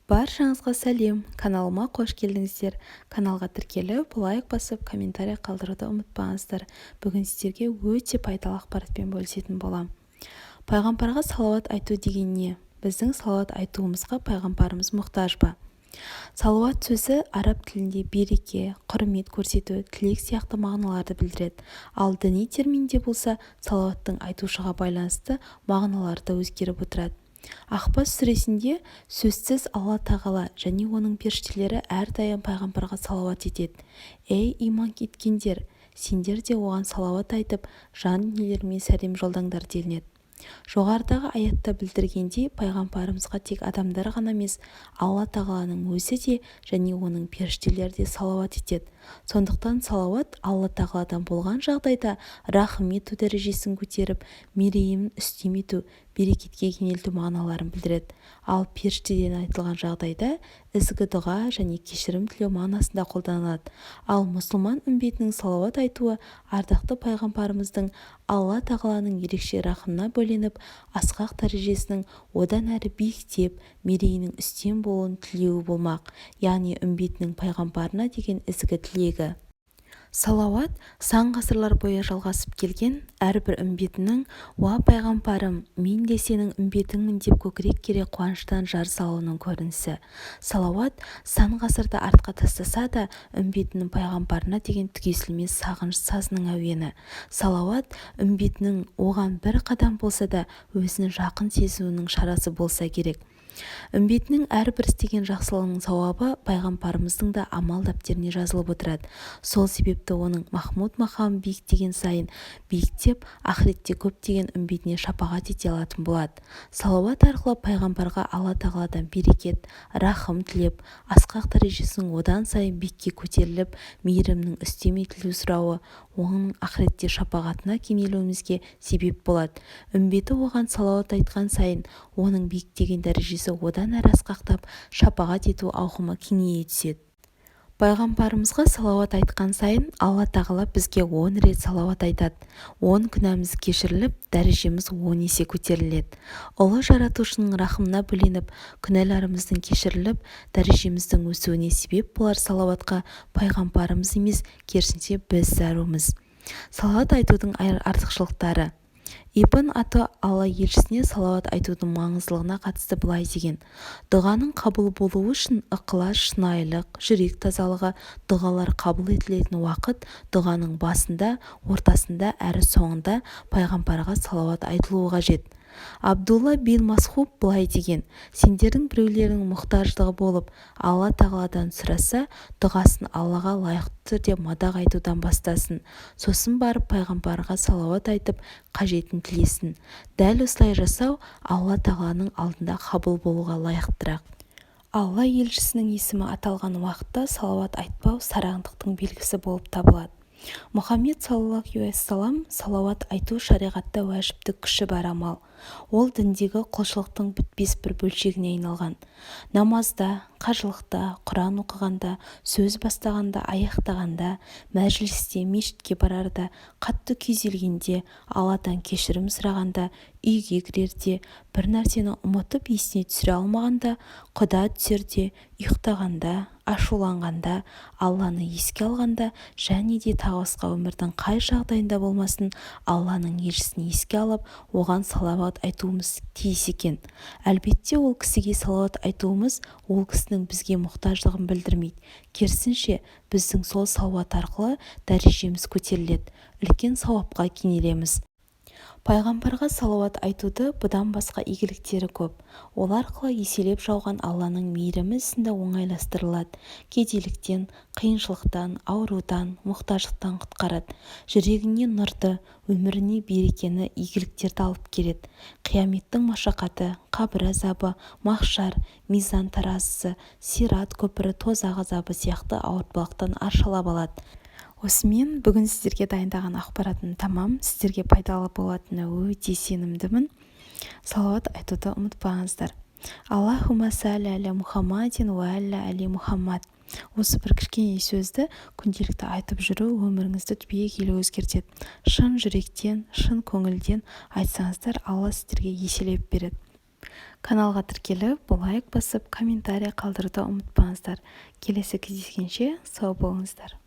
Баршаңызға сәлем! Каналыма қош келдіңіздер! Каналға тіркеліп, лайк басып, комментарий қалдыруды ұмытпаңыздар. Бүгін сіздерге өте пайдалы ақпаратпен бөлісетін боламын. Пайғамбарға салауат айту деген не? Біздің салауат айтуымызға пайғамбарымыз мұқтаж ба? Салауат сөзі араб тілінде береке, құрмет көрсету, тілек сияқты мағыналарды білдіреді. Ал діни терминде болса, салауаттың айтушыға байланысты мағыналары да өзгеріп отырады. Ахбас сүресінде: «Сөзсіз, Алла Тағала және оның періштелері әрдайым пайғамбарға салауат етеді. Ей, иман еткендер, сендер де оған салауат айтып, жан дүниелеріңмен сәлем жолдаңдар», – делінеді. Жоғарыдағы аятта білдіргендей, пайғамбарымызға тек адамдар ғана емес, Алла Тағаланың өзі де және оның періштелері де салауат етеді. Сондықтан салауат Алла Тағаладан болған жағдайда рахым ету, дәрежесін көтеріп, мерейін үстем ету, берекетке кенелту мағыналарын білдіреді. Ал періштеден айтылған жағдайда ізгі дұға және кешірім тілеу мағынасында қолданылады. Ал мұсылман үмбетінің салауат айтуы ардақты пайғамбарымыздың Алла Тағаланың ерекше рахымына бөленіп, асқақ дәрежесінің одан әрі биіктеп, мерейінің үстем болуын тілеуі болмақ, яғни үмбетінің пайғамбарына деген ізгі тілегі. Салауат – сан ғасырлар бойы жалғасып келген әрбір үмбетінің «Уа, пайғамбарым, мен де сенің үмбетіңмін» деп көкірек кере қуаныштан жар салуының көрінісі. Салауат – сан ғасырды артқа тастаса да, үмбетінің пайғамбарына деген түгесілмес сағыныш сазының әуені. Салауат – үмбетінің оған бір қадам болса да өзін жақын сезінуінің шарасы болса керек. Үмбетінің әрбір істеген жақсылығының сауабы пайғамбарымыздың да амал дәптеріне жазылып отырады. Сол себепті оның махмуд мақамы биіктеген сайын биіктеп, ақыретте көптеген үмбетіне шапағат ете алатын болады. Салауат арқылы пайғамбарға Алла Тағаладан берекет, рахым тілеп, асқақ дәрежесінің одан сайын биікке көтеріліп, мейірімінің үстем етілу сұрауы оның ақыретте шапағатына кенелуімізге себеп болады. Үмбеті оған салауат айтқан сайын оның биіктеген дәрежесі одан әрі асқақтап, шапағат ету ауқымы кеңейе түседі. Пайғамбарымызға салауат айтқан сайын Алла Тағала бізге 10 рет салауат айтады, 10 күнәміз кешіріліп, дәрежеміз 10 есе көтеріледі. Ұлы Жаратушының рахымына бөленіп, күнәларымыздың кешіріліп, дәрежеміздің өсуіне себеп болар салауатқа пайғамбарымыз емес, керісінше, біз зәруміз. Салауат айтудың артықшылықтары. Ибн Ато Алла елшісіне салауат айтудың маңыздылығына қатысты былай деген: «Дұғаның қабыл болуы үшін ықылас, шынайылық, жүрек тазалығы. Дұғалар қабыл етілетін уақыт дұғаның басында, ортасында әрі соңында пайғамбарға салауат айтылуы қажет». Абдулла бин Масғуд былай деген: «Сендердің біреулеріңнің мұқтаждығы болып, Алла Тағаладан сұраса, дұғасын Аллаға лайықты түрде мадақ айтудан бастасын, сосын барып пайғамбарға салауат айтып, қажетін тілесін. Дәл осылай жасау Алла Тағаланың алдында қабыл болуға лайықтырақ». Алла елшісінің есімі аталған уақытта салауат айтпау сараңдықтың белгісі болып табылады. Мұхаммед саллаллаху уассалам: «Салауат айту шариғатта уәжіптік күші бар амал. Ол діндегі құлшылықтың бітпес бір бөлшегіне айналған. Намазда, қажылықта, Құран оқығанда, сөз бастағанда, аяқтағанда, мәжілісте, мешітке барарда, қатты күйзелгенде, Алладан кешірім сұрағанда, үйге кірерде, бір нәрсені ұмытып есіне түсіре алмағанда, құда түсерде, ұйықтағанда, ашуланғанда, Алланы еске алғанда және де тағы басқа өмірдің қай жағдайында болмасын, Алланың елшісін еске алып, оған салауат айтуымыз тиіс екен. Әлбетте, ол кісіге салауат айтуымыз ол кісінің бізге мұқтаждығын білдірмейді. Керісінше, біздің сол салауат арқылы дәрежеміз көтеріледі, үлкен сауапқа кенелеміз. Пайғамбарға салауат айтуды бұдан басқа игіліктері көп. Ол арқылы еселеп жауған Алланың мейірімі сынды оңайластырылады, кедейліктен, қиыншылықтан, аурудан, мұқтаждықтан құтқарады, жүрегіне нұрды, өміріне берекені, игіліктерді алып келеді. Қияметтің машақаты, қабір азабы, махшар, мизан таразысы, сират көпірі, тозақ азабы сияқты ауыртпалықтан арашалап алады. Осымен бүгін сіздерге дайындаған ақпаратым тамам. Сіздерге пайдалы болатынына өте сенімдімін. Салауат айтуды ұмытпаңыздар. Аллахумма салли аля Мұхаммадин уа аля али Мұхаммад. Осы бір кішкене сөзді күнделікті айтып жүру өміріңізді түбегейлі өзгертеді. Шын жүректен, шын көңілден айтсаңыздар, Алла сіздерге еселеп береді. Каналға тіркеліп, лайк басып, комментарий қалдыруды ұмытпаңыздар. Келесі кездескенше сау болыңыздар.